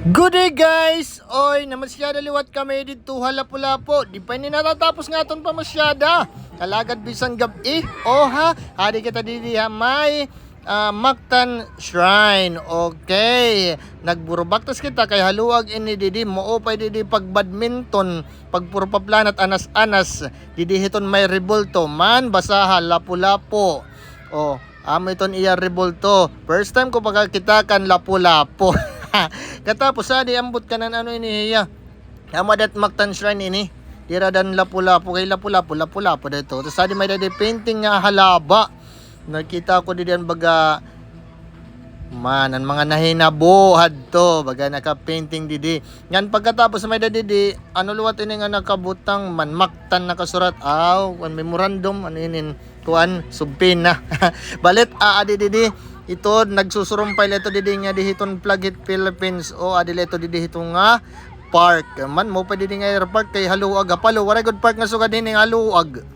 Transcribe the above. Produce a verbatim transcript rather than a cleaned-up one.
Good day, guys! Oy, namasyada liwat kami didto ha Lapu-Lapu. Di pa ini natatapos nga aton pamasyada. Alagad bisan gab-i, o ha, adi kita didi ha may, ah, Mactan Shrine. Okay. Nagburubaktas kita kay haluag ini didi, maupay didi pag-badminton, pagpurupaplanat, anas-anas. Didi hiton may rebulto man, basaha, Lapu-Lapu. O, amo iton iya rebulto. First time ko pakakita kan Lapu-Lapu. Katapos, adi ambot kanan ano ini hiya. Amo dat Mactan Shrine ini. Dira dan Lapu-Lapu, kay Lapu-Lapu, Lapu-Lapu dito. Tas adi may-ada didi painting nga halaba. Nakita ko didi an baga man, an mga nahinabo hadto, baga naka-painting didi. Ngan pagkatapos may-ada didi, ano liwat ini nga nakabutang man, Mactan nakasurat. Aw, kuan, memorandum, ano inin, kuan, subpoena. Balit, ah, adi didi, ito, nagsusurumpay la ito didi nga didi hiton flag hit Philippines. O, adi la ito didi hito nga park. Man, maupay didi nga air park kay haluag, hapalo. Waray gud park nga sugad hini nga haluag.